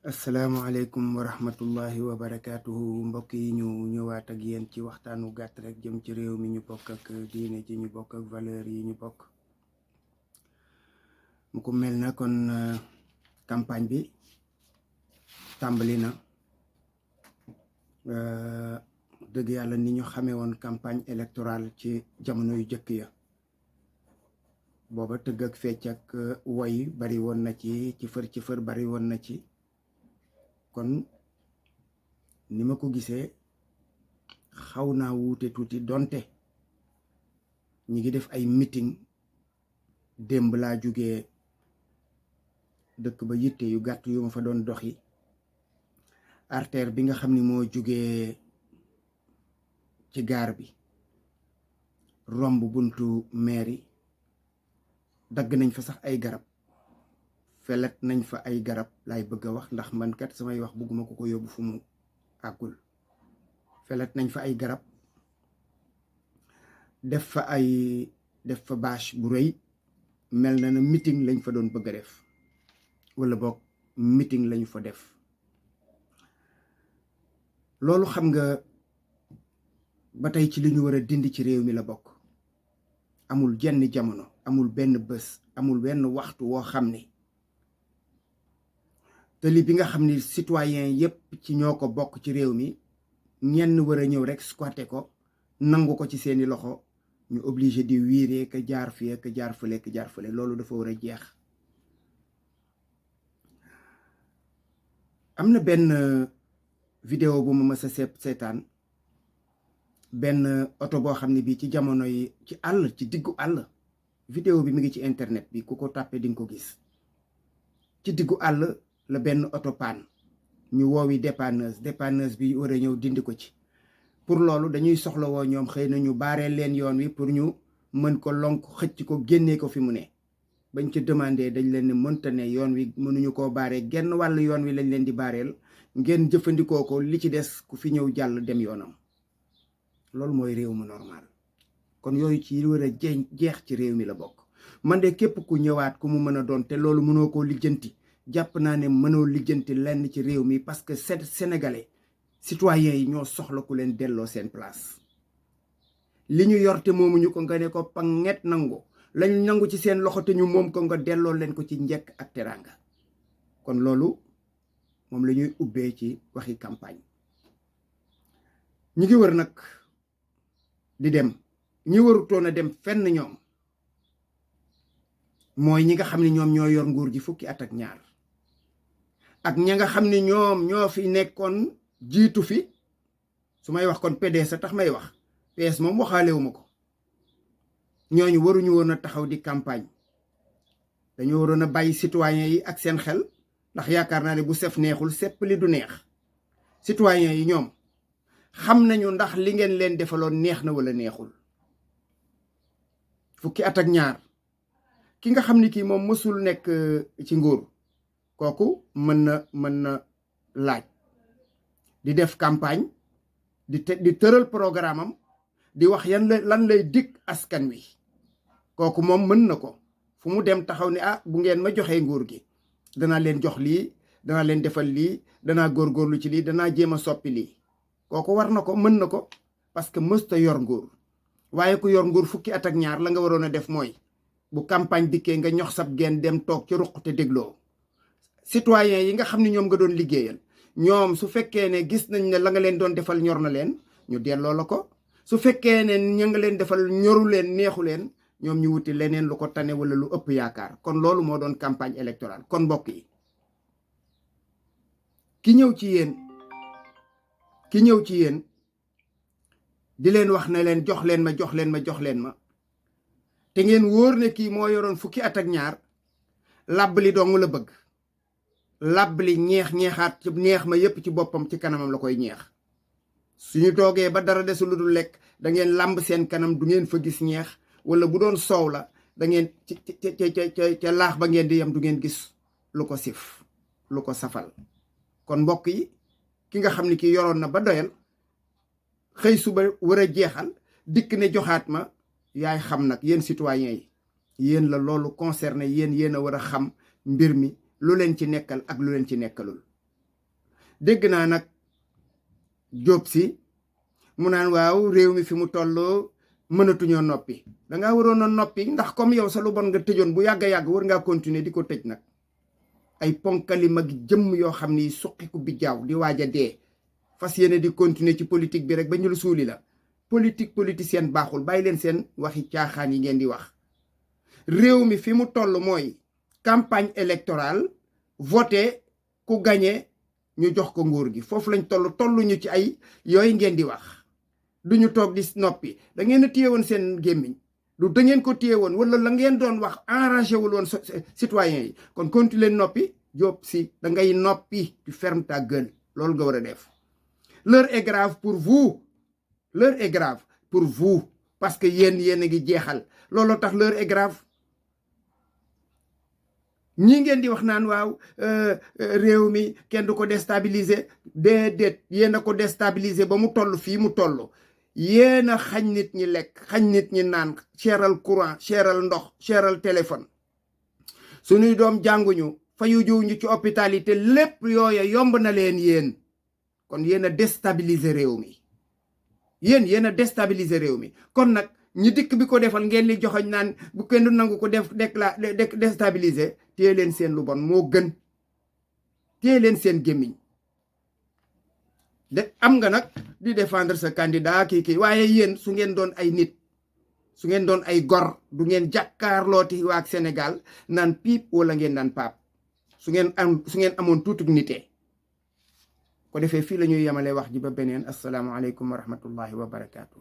asalaamaaleykum wa rahmatullahi wa barakaatuhu mbokk yi ñu ñëwaat ak yéen ci waxtaanu gàtt rek jëm ci réew mi ñu bokk ak diine ji ñu bokk ak valeur yi ñu bokk. mu ko mel na kon campagne bi tàmbali na dëgg yàlla ni ñu xamee woon campagne électorale ci jamono yu jëkk ya booba tëgg ak fecc ak woy bari woon na ci fër bari woon na ci. kon ni ma ko gisee xaw naa wuute tuuti donte ñi ngi def ay meeting. démb laa jugee dëkk ba yitte yu gàtt yu ma fa doon doxi artère bi nga xam ni moo jugee ci gaar bi romb buntu mairie dagg nañ fa sax ay garab, felet nañ fa ay garab laay bëgg a wax ndax man kat samay wax bëgguma ko yóbbu fu mu àggul. felet nañ fa ay garab, def fa bâche bu rëy, mel na meeting lañ fa doon bëgg a def wala boog meeting lañu fa def. loolu xam nga ba tey ci li ñu war a dindi ci réew mi la bokk. amul jenn jamono, amul benn bés, amul benn waxtu woo xam ne tali bi nga xam ni citoyen yépp ci ñoo ko bokk ci réew mi ñenn war a ñëw rek squatter ko, nangu ko ci seeni loxo, ñu obligé di wiiree ka jaar fii ka jaar fële loolu dafa war a jeex. am na benn vidéo bu ma mës a seetaan, benn oto boo xam ne bii ci jamono yi ci àll, ci diggu àll. vidéo bi mi ngi ci internet bi, ku ko tàppee di nga ko gis. ci diggu àll la benn oto paan, ñu woowi dépanneuse bi war a ñëw dindi ko ci. pour loolu dañuy soxla woo ñoom xëy na ñu baaree leen yoon wi pour ñu mën ko lonk xëcc ko génnee ko fi mu ne. bañ ca demandé dañ leen ne mënta ne, yoon wi mënuñu koo baaree, genn wàll yoon wi lañ leen di baareel, ngeen jëfandikoo ko, li ci des ku fi ñëw jàll dem yoonam. loolu mooy réew mu normal. kon yooyu ci war a jeex ci réew mi la bokk. man de képp ku ñëwaat ku mu mën a doon te loolu mënoo koo lijjanti, jàpp naa ne mënoo lijjanti lenn ci réew mi, parce que sénégalais citoyens yi ñoo soxla ku leen delloo seen place. li ñu yor te moomuñu ko nga ne ko panget nangu, lañ nangu ci seen loxo te ñu moom ko nga delloo leen ko ci njekk ak teraanga. kon loolu moom la ñuy ubbee ci waxi campagne. ñi ngi wër nag di dem, ñi warutoon a dem fenn ñoom mooy ñi nga xam ne ñoom ñoo yor nguur gi fukki at ak ñaar, ak ña nga xam ne ñoom ñoo fi nekkoon jiitu fi. su may wax kon PDS a tax may wax, PS moom waxaalewuma ko. ñooñu waruñu woon a taxaw di campagne. dañoo waroon a bàyyi citoyen yi ak seen xel, ndax yaakaar naa ne bu sef neexul sepp li du neex. citoyen yi ñoom xam nañu ndax li ngeen leen defaloon neex na wala neexul. fukki at ak ñaar, ki nga xam ni kii moom mësul nekk ci nguur, kooku mën na laaj di def campagne, di tëral programme am, di wax lan lay dig askan wi. kooku moom mën na ko, fu mu dem taxaw ne bu ngeen ma joxee nguur gi danaa leen jox lii, danaa leen defal lii, danaa góorgóorlu ci lii, danaa jéem a soppi lii. kooku war na ko, mën na ko, parce que mësta yor nguur. waaye ku yor nguur fukki at ak ñaar, la nga waroon a def mooy bu campagne dikkee nga ñox sab geen dem toog ci ruq te dégloo. citoyen yi nga xam ne ñoom nga doon liggéeyal, ñoom su fekkee ne gis nañ ne la nga leen doon defal ñor na leen, ñu delloo la ko. su fekkee ne ña nga leen defal ñoru leen, neexu leen, ñoom ñu wuti leneen lu ko tane wala lu ëpp yaakaar. kon loolu moo doon campagne électorale. kon mbokk yi, ki ñëw ci yéen di leen wax ne leen jox leen ma te ngeen wóor ne kii moo yoroon fukki at ak ñaar, làbb li dong la bëgg. làbb li ñeexaat ci neex ma yépp ci boppam, ci kanamam la koy ñeex. suñu toogee ba dara desul lu dul lekk, da ngeen làmb seen kanam, du ngeen fa gis ñeex, wala bu doon soow la da ngeen ca laax ba ngeen di yem, du ngeen gis lu ko sif, lu ko safal. kon mbokk yi, ki nga xam ne kii yoroon na ba doyal, xëy suba war a jeexal, dikk ne joxaat ma, yaay xam nag yéen citoyens yi, yéen la loolu concerné, yéen a war a xam mbir mi, lu leen ci nekkal ak lu leen ci nekkalul. dégg naa nag Jóob si mu naan waaw réew mi fi mu tolloo mënatuñoo noppi dangaa waroon a noppi ndax comme yow sa lu bon nga tëjoon bu yàgg-yàgg war ngaa continuer di ko tëj nag ay ponkali mag jëmm yoo xam ni suqiku bi jaaw di waaj a dee fas yéene di continuer ci politique bi rek ba ñu lu suuli la politicienne baaxul bàyyi leen seen waxi caaxaan yi ngeen di wax réew mi fi mu toll mooy campagne électorale voté ku gagné ñu jox ko nguur gi foofu lañ tolluñu ci ay yooyu ngeen di wax duñu toog di noppi da ngeen a téye woon seen gémmiñ du da ngeen ko téye woon wala la ngeen doon wax enragé wul woon citoyens yi kon continue leen noppi Diop Sy da ngay noppi tu fermes ta gueule loolu nga war a def l'heure est grave pour vous l'heure est grave pour vous parce que yéen a ngi jeexal looloo tax l'heure est grave ñi ngeen di wax naan waaw réew mi kenn du ko déstabiliser déedéet yéen a ko déstabiliser ba mu toll fii mu toll yéen a xañ nit ñi lekk xañ nit ñi naan seeral courant seeral ndox seeral téléphone suñuy doom jànguñu fayu jiwuñu ci hôpital yi te lépp yooya yomb na leen yéen kon yéen a déstabiliser réew mi yéen a déstabiliser réew mi kon nag ñi dikk bi ko defal ngeen li joxoñ naan bu kenn du nangu ko déstabiliser téye leen seen lu bon moo gën téye leen seen gémmiñ de am nga nag di défendre sa candidat kii waaye yéen su ngeen doon ay nit su ngeen doon ay gor du ngeen jàkkaarlooti waa ak Sénégal naan piip wala ngeen naan paap su ngeen amoon tuuti nitee ko defee fii la ñuy yemale wax ji ba beneen asalaamaaleykum wa rahmatullahi wa barakaatu.